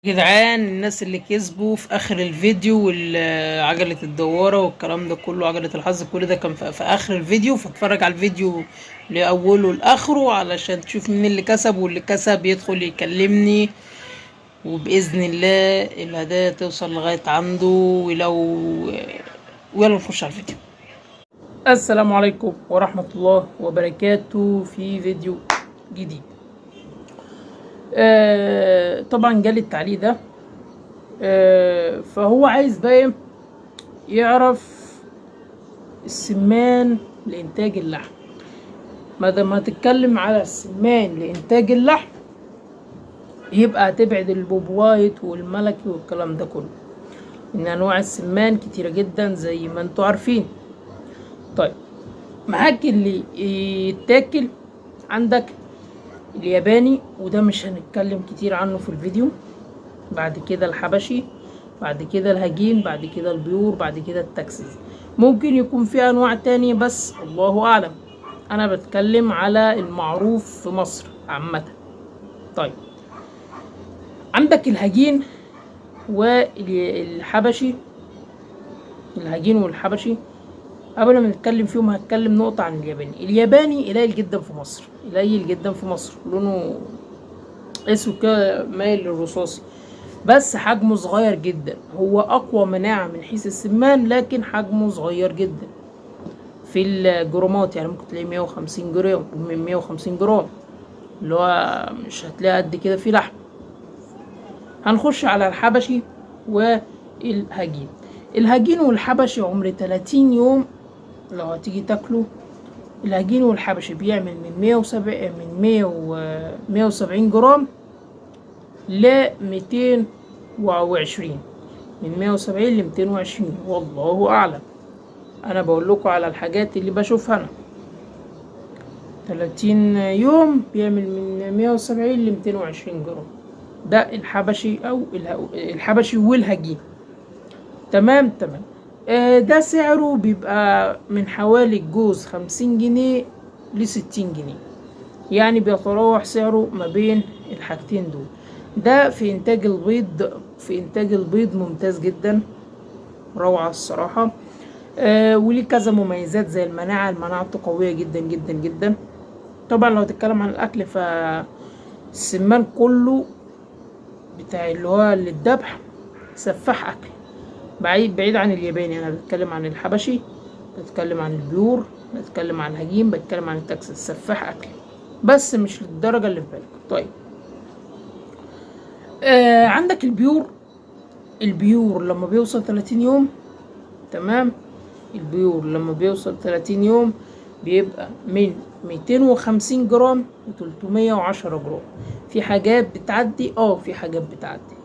جدعان، الناس اللي كسبوا في اخر الفيديو والعجلة الدوارة والكلام ده كله، عجلة الحظ، كل ده كان في اخر الفيديو. فاتفرج على الفيديو لاوله لاخره علشان تشوف مين اللي كسب، واللي كسب يدخل يكلمني، وباذن الله الهدايا توصل لغاية عنده. ويلا نخش على الفيديو. السلام عليكم ورحمة الله وبركاته، في فيديو جديد. طبعا جالي التعليق ده، فهو عايز بقى إيه؟ يعرف السمان لإنتاج اللحم. ما دام هتتكلم على السمان لإنتاج اللحم يبقى هتبعد ال bobwhite والملكي والكلام ده كله، إن أنواع السمان كتيرة جدا زي ما انتوا عارفين. طيب، معاك اللي يتاكل، عندك الياباني، وده مش هنتكلم كتير عنه في الفيديو. بعد كده الحبشي، بعد كده الهجين، بعد كده ال pure، بعد كده التكساس. ممكن يكون في انواع تانية بس الله اعلم، انا بتكلم على المعروف في مصر عامة. طيب، عندك الهجين والحبشي. الهجين والحبشي قبل ما نتكلم فيهم هتكلم نقطة عن الياباني. الياباني قليل جدا في مصر، قليل جدا في مصر. لونه اسود كده مايل للرصاصي، بس حجمه صغير جدا. هو اقوى مناعة من حيث السمان، لكن حجمه صغير جدا في الجرامات، يعني ممكن تلاقيه 150 جرام، من 150 جرام، اللي هو مش هتلاقي قد كده في لحم. هنخش على الحبشي والهجين. الهجين والحبشي عمر 30 يوم لو هتيجي تاكله. الهجين والحبشي بيعمل من 107، من 100 و 170 جرام ل 220، من 170 ل 220، والله أعلم. أنا بقول لكم على الحاجات اللي بشوفها أنا. 30 يوم بيعمل من 170 ل 220 جرام. ده الحبشي أو الحبشي والهجين. تمام. ده سعره بيبقى من حوالي الجوز 50 جنيه ل60 جنيه، يعني بيتراوح سعره ما بين الحاجتين دول. ده في إنتاج البيض، في إنتاج البيض ممتاز جدا، روعة الصراحة. وليه كذا مميزات زي المناعة، المناعته قوية جدا جدا جدا. طبعا لو تتكلم عن الأكل فالسمان كله بتاع اللي هو للذبح سفاح أكل، بعيد بعيد عن الياباني. انا بتكلم عن الحبشي، بتكلم عن ال pure، بتكلم عن الهجين، بتكلم عن التكساس. سفاح اكل بس مش للدرجة اللي في بالك. طيب، عندك ال pure. ال pure لما بيوصل 30 يوم، تمام، ال pure لما بيوصل 30 يوم بيبقى من 250 جرام ل 310 جرام. في حاجات بتعدي، في حاجات بتعدي.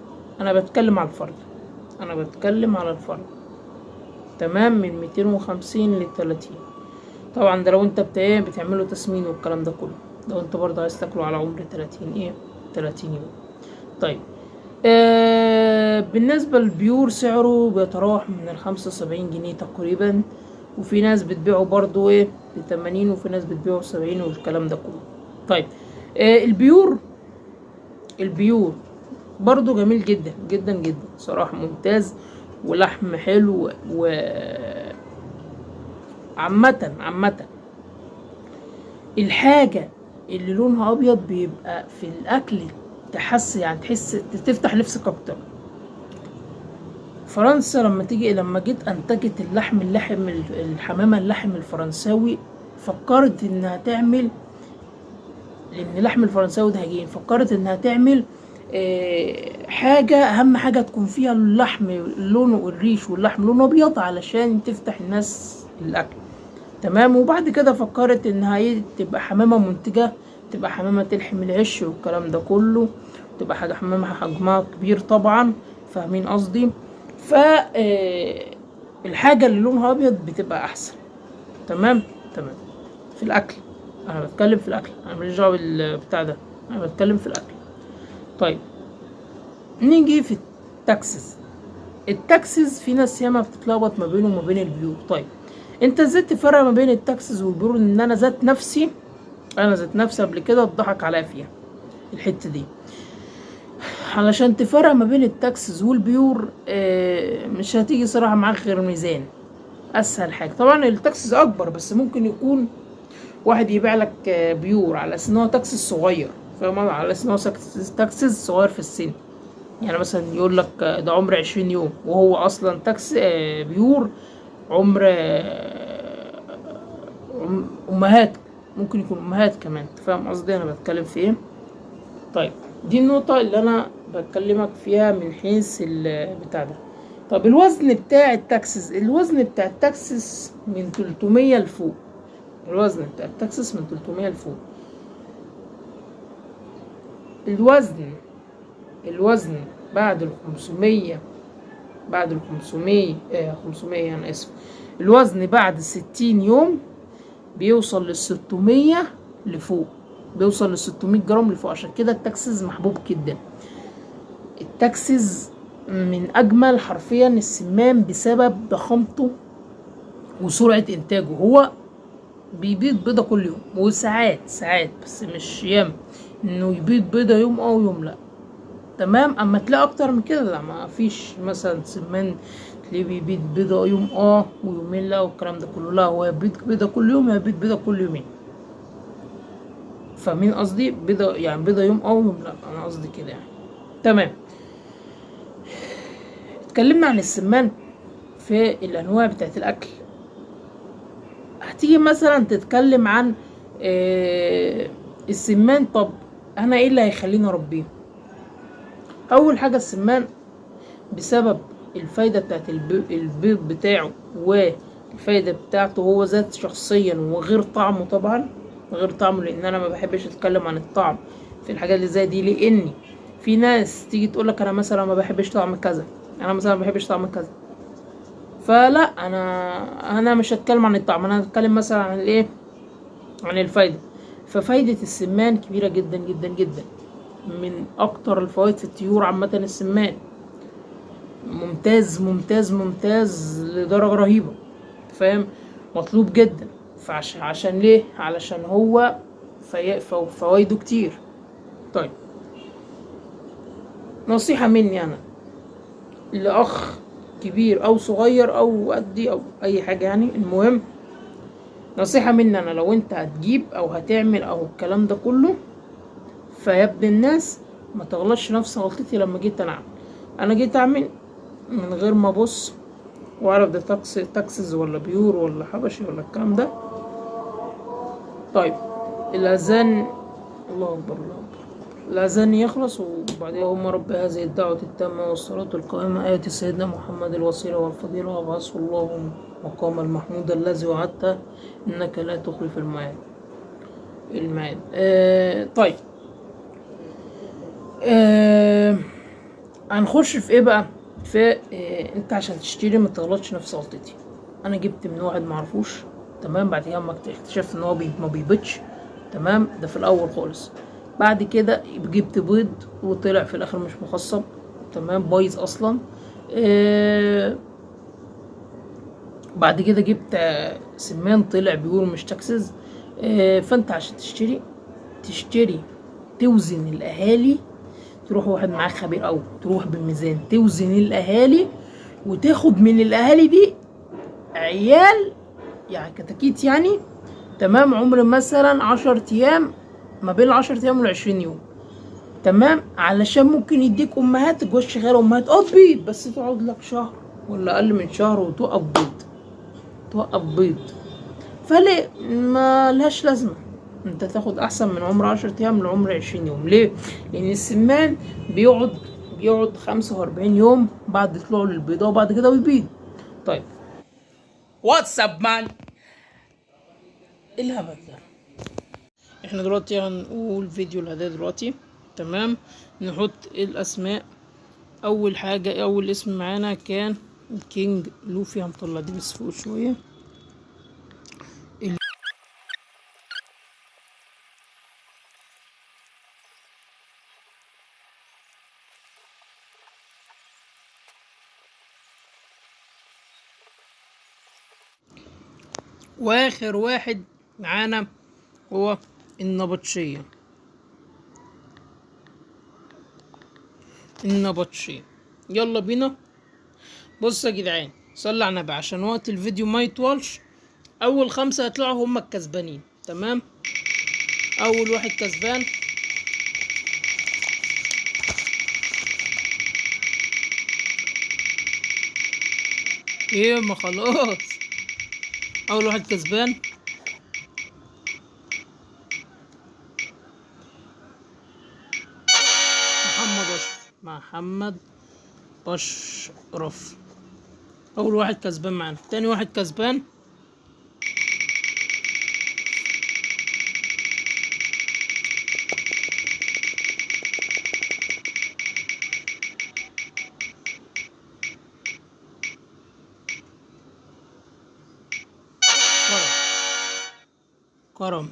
انا بتكلم على الفرد، انا بتكلم على الفرد. تمام، من 250 ل 30. طبعا ده لو انت بتاع بتعمله تسمين والكلام ده كله، لو انت برضه عايز تاكله على عمر 30 ايه 30 يوم. طيب، بالنسبة لل pure سعره بيتراوح من 75 جنيه تقريبا، وفي ناس بتبيعه برضو ايه ب80، وفي ناس بتبيعه ب70 والكلام ده كله. طيب، ال pure، ال pure برضو جميل جدا جدا جدا صراحة، ممتاز ولحم حلو. و عامة عامة الحاجة اللي لونها أبيض بيبقى في الأكل تحس، يعني تحس تفتح نفسك أكتر. فرنسا لما جيت أنتجت اللحم الحمامة، اللحم الفرنساوي، فكرت إنها تعمل، لأن اللحم الفرنساوي ده هجين، فكرت إنها تعمل حاجة، أهم حاجة تكون فيها اللحم لونه، الريش واللحم لونه أبيض علشان تفتح الناس الأكل. تمام، وبعد كده فكرت انها ايه؟ تبقى حمامة منتجة، تبقى حمامة تلحم العش والكلام ده كله، تبقى حاجة حمامة حجمها كبير طبعا، فاهمين قصدي؟ ف الحاجة اللي لونها ابيض بتبقى احسن. تمام. في الاكل، انا بتكلم في الاكل، انا ماليش دعوه بالبتاع ده، انا بتكلم في الاكل. طيب، نيجي في التكساس. التكساس في ناس ياما بتتلخبط ما بينه وما بين ال pure. طيب، انت ازاي تفرق ما بين التكساس وال pure؟ ان انا ذات نفسي قبل كده اتضحك عليا فيها الحته دي. علشان تفرق ما بين التاكسس وال pure مش هتيجي صراحة معاك غير ميزان، اسهل حاجة. طبعا التاكسس اكبر، بس ممكن يكون واحد يبيع لك pure على اساس ان هو تاكسس صغير، فاهم؟ على اساس ان هو تاكسس صغير في السن، يعني مثلا يقول لك ده عمر 20 يوم، وهو اصلا تاكس pure عمر امهات، ممكن يكون امهات كمان. أنت فاهم قصدي انا بتكلم في ايه؟ طيب دي النقطة اللي انا بكلمك فيها من حيث البتاع ده. طب الوزن بتاع التاكسس، الوزن بتاع التاكسس من 300 لفوق، الوزن بتاع التاكسس من 300 لفوق. الوزن بعد ال 500، بعد ال 500، 500 انا اسف، الوزن بعد 60 يوم بيوصل للستمية لفوق، بيوصل للستمية جرام لفوق. عشان كده التاكسس محبوب جدا. التاكسس من اجمل حرفيا السمان بسبب ضخامته وسرعة انتاجه. هو بيبيض بيضة كل يوم، وساعات ساعات بس مش ياما، انه يبيض بيضة يوم او يوم لا، تمام. اما تلاقي اكتر من كده لا، ما فيش مثلا سمان تلاقيه بيبيض بيضة يوم ويومين لا والكلام ده كله، لا هو يبيض بيضة كل يوم، يا يبيض بيضة كل يومين. فاهمين قصدي؟ بيضة يعني بيضة يوم ويوم لا، انا قصدي كده يعني، تمام. اتكلمنا عن السمان في الانواع بتاعت الاكل. هتيجي مثلا تتكلم عن السمان. طب انا ايه اللي هيخليني اربيه؟ اول حاجة السمان بسبب الفايدة بتاعت البيض بتاعه والفايده بتاعته هو ذات شخصيا، وغير طعمه طبعا، غير طعمه، لان انا ما بحبش اتكلم عن الطعم في الحاجات اللي زي دي، لان في ناس تيجي تقولك انا مثلا ما بحبش طعم كذا، انا مثلا ما بحبش طعم كذا، فلا انا مش هتكلم عن الطعم، انا هتكلم مثلا عن الايه، عن الفايدة. ففايده السمان كبيرة جدا جدا جدا، من اكتر الفوائد في الطيور عامة. السمان ممتاز ممتاز ممتاز لدرجة رهيبة، فاهم؟ مطلوب جدا. عشان ليه؟ علشان هو فوائده كتير. طيب نصيحة مني انا لاخ كبير او صغير او قدي او اي حاجة يعني، المهم نصيحة مني انا، لو انت هتجيب او هتعمل او الكلام ده كله، فيا ابن الناس ما تغلطش نفس غلطتي لما جيت انا اعمل. انا جيت اعمل من غير ما ابص واعرف ده تاكسز ولا pure ولا حبشي ولا الكلام ده. طيب الاذان، الله اكبر الله اكبر، الاذان يخلص وبعدين اللهم رب هذه الدعوة التامة والصلاة القائمة آت سيدنا محمد الوسيلة والفضيلة وابعثه الله مقام المحمود الذي وعدته انك لا تخلف الميعاد. الميعاد. طيب هنخش في ايه بقى؟ في انت عشان تشتري ما تغلطش نفس غلطتي. انا جبت من واحد معرفوش، تمام، بعد كده ما اكتشفت ان هو ما بيبيضش، تمام، ده في الاول خالص. بعد كده جبت بيض وطلع في الاخر مش مخصب، تمام، بايظ اصلا. بعد كده جبت سمان طلع بيقولوا مش تاكسز. فانت عشان تشتري توزن الاهالي، تروح واحد معاك خبير او تروح بالميزان توزن الاهالي، وتاخد من الاهالي دي عيال يعني كتاكيت يعني، تمام، عمر مثلا 10 ايام، ما بين 10 ايام والعشرين يوم، تمام، علشان ممكن يديك امهات جوه شغالة امهات تبيض، بس تقعد لك شهر ولا اقل من شهر وتوقف بيض، توقف بيض، فليه ما لهاش لازمه. انت تاخد احسن من عمر 10 ايام لعمر 20 يوم. ليه؟ لان السمان بيقعد 45 يوم بعد طلوعه للبيضه وبعد كده بيبيض. طيب What's up man؟ ايه الهبل ده؟ احنا دلوقتي هنقول فيديو الهدايا دلوقتي، تمام. نحط الاسماء. اول حاجة، اول اسم معانا كان الكينج لوفي، هنطلع دي بس فوق شوية. واخر واحد معانا هو النبطشية. النبطشية. يلا بينا. بص يا جدعان، صلي على النبي عشان وقت الفيديو ما يطولش. اول 5 هيطلعوا هم الكسبانين، تمام؟ اول واحد كسبان ايه؟ ما خلاص، اول واحد كسبان محمد اشرف. محمد اشرف اول واحد كسبان معانا. تاني واحد كسبان كرم.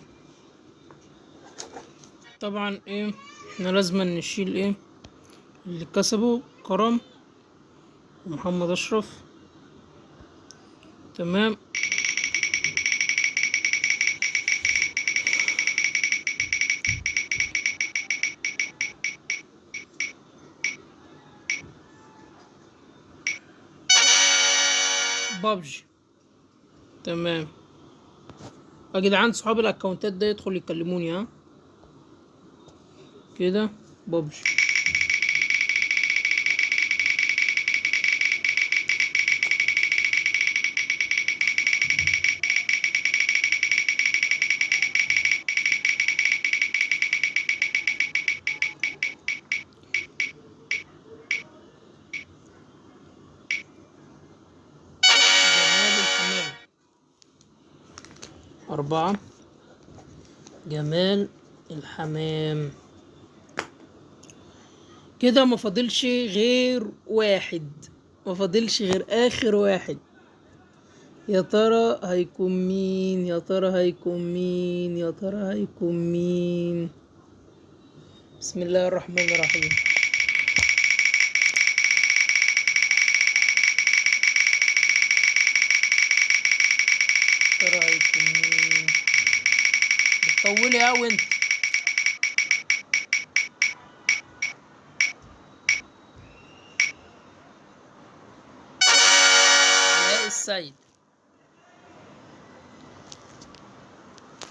طبعا ايه، احنا لازم نشيل ايه اللي كسبه كرم ومحمد اشرف، تمام. بابجي، تمام يا جدعان. صحاب الاكونتات ده يدخل يكلموني، ها كده. بابجي جمال الحمام 4. جمال الحمام كده ما فاضلش غير واحد، ما فاضلش غير اخر واحد. يا ترى هيكون مين؟ يا ترى هيكون مين؟ يا ترى هيكون مين؟ بسم الله الرحمن الرحيم. ترى هيكون مين؟ بتطولي اوي انت. علاء السيد.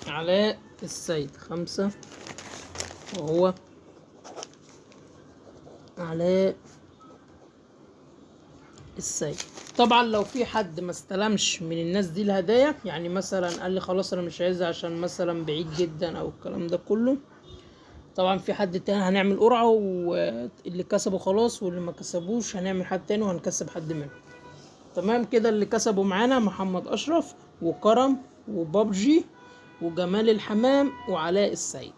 علاء السيد 5، وهو علاء السيد. طبعا لو في حد ما استلمش من الناس دي الهدايا، يعني مثلا قال لي خلاص انا مش عايزها عشان مثلا بعيد جدا او الكلام ده كله، طبعا في حد تاني هنعمل قرعة، واللي كسبه خلاص واللي ما كسبوش هنعمل حد تاني وهنكسب حد منه، تمام كده. اللي كسبوا معانا محمد اشرف وكرم وبابجي وجمال الحمام وعلاء السيد.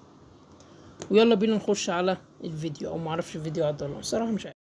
ويلا بينا نخش على الفيديو، او معرفش الفيديو عدى ولا بصراحة مش عارف.